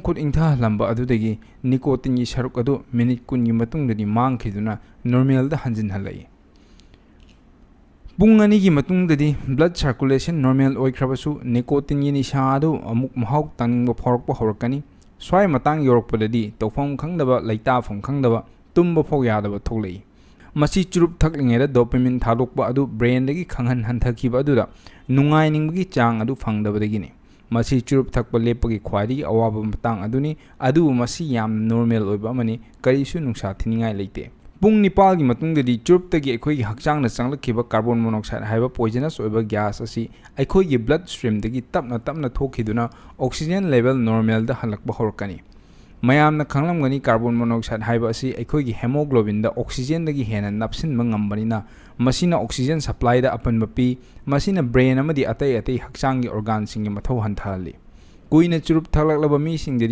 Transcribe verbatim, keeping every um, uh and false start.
ꯈꯨꯠ ꯏꯪꯊꯍꯜꯂꯝꯕ ꯑꯗꯨꯗꯒꯤ nicotine ꯒꯤ ꯁꯔꯨꯛ ꯑꯗꯨ minute ꯀꯨꯟꯒꯤ ꯃꯇꯨꯡꯗꯗꯤ ꯃꯥꯡꯈꯤꯗꯨꯅ normalꯗ ꯍꯟꯖꯤꯟꯍꯜꯂꯛꯏ꯫ ꯄꯨꯡ ꯑꯅꯤꯒꯤ ꯃꯇꯨꯡꯗꯗꯤ blood circulation normal ꯑꯣꯏꯈ꯭ꯔꯕꯁꯨ, nicotine ꯒꯤ ꯅꯤꯁꯥ ꯑꯗꯨ ꯑꯃꯨꯛ ꯃꯍꯥꯎ ꯇꯪꯅꯤꯡꯕ ꯐꯥꯎꯔꯛꯄ ꯍꯧꯔꯛꯀꯅꯤ꯫ ꯁ꯭ꯋꯥꯏ ꯃꯇꯥꯡ ꯌꯧꯔꯛꯄꯗꯗꯤ ꯇꯧꯐꯝ ꯈꯪꯗꯕ, ꯂꯩꯇꯥꯐꯝ ꯈꯪꯗꯕ, ꯇꯨꯝꯕ ꯐꯥꯎ ꯌꯥꯗꯕ ꯊꯣꯛꯂꯛꯏ꯫ ꯃꯁꯤ ꯆꯨꯔꯨꯞ ꯊꯛꯂꯤꯉꯩꯗ dopamine ꯊꯥꯗꯣꯛꯄ ꯑꯗꯨ brain ꯗꯒꯤ ꯈꯪꯍꯟ ꯍꯟꯊꯈꯤꯕ ꯑꯗꯨꯗ ꯅꯨꯡꯉꯥꯏꯅꯤꯡꯕꯒꯤ ꯆꯥꯡ ꯑꯗꯨ ꯐꯪꯗꯕꯗꯒꯤꯅꯤ꯫ ꯃꯁꯤ ꯆꯨꯔꯨꯞ ꯊꯛꯄ ꯂꯦꯞꯄꯒꯤ ꯈ꯭ꯋꯥꯏꯗꯒꯤ ꯑꯋꯥꯕ ꯃꯇꯥꯡ ꯑꯗꯨꯅꯤ, ꯑꯗꯨꯕꯨ ꯃꯁꯤ ꯌꯥꯝꯅ normal ꯑꯣꯏꯕ ꯑꯃꯅꯤ, ꯀꯔꯤꯁꯨ ꯅꯨꯡꯁꯥ ꯊꯤꯅꯤꯡꯉꯥꯏ ꯂꯩꯇꯦ꯫ ꯄꯨꯡ ꯅꯤꯄꯥꯜꯒꯤ ꯃꯇꯨꯡꯗꯗꯤ ꯆꯨꯔꯨꯞꯇꯒꯤ ꯑꯩꯈꯣꯏꯒꯤ ꯍꯛꯆꯥꯡꯗ ꯆꯪꯂꯛꯈꯤꯕ carbon monoxide ꯍꯥꯏꯕ poisonous ꯑꯣꯏꯕ gas ꯑꯁꯤ ꯑꯩꯈꯣꯏꯒꯤ blood stream ꯗꯒꯤ ꯇꯞꯅ ꯇꯞꯅ ꯊꯣꯛꯈꯤꯗꯨꯅ oxygen level normalꯗ ꯍꯜꯂꯛꯄ ꯍꯧꯔꯛꯀꯅꯤ꯫ ꯃꯌꯥꯝꯅ ꯈꯪꯂꯝꯒꯅꯤ, carbon monoxide ꯍꯥꯏꯕ ꯑꯁꯤ ꯑꯩꯈꯣꯏꯒꯤ hemoglobin ꯗ oxygen ꯗꯒꯤ ꯍꯦꯟꯅ ꯅꯞꯁꯤꯟꯕ ꯉꯝꯕꯅꯤꯅ, ꯃꯁꯤꯅ oxygen supply ꯗ ꯑꯄꯟꯕ ꯄꯤ꯫ ꯃꯁꯤꯅ brain ꯑꯃꯗꯤ ꯑꯇꯩ ꯑꯇꯩ ꯍꯛꯆꯥꯡꯒꯤ organ ꯁꯤꯡꯒꯤ ꯃꯊꯧ ꯍꯟꯊꯍꯜꯂꯤ꯫ ꯀꯨꯏꯅ ꯆꯨꯔꯨꯞ ꯊꯛꯂꯛꯂꯕ ꯃꯤꯁꯤꯡꯗꯗꯤ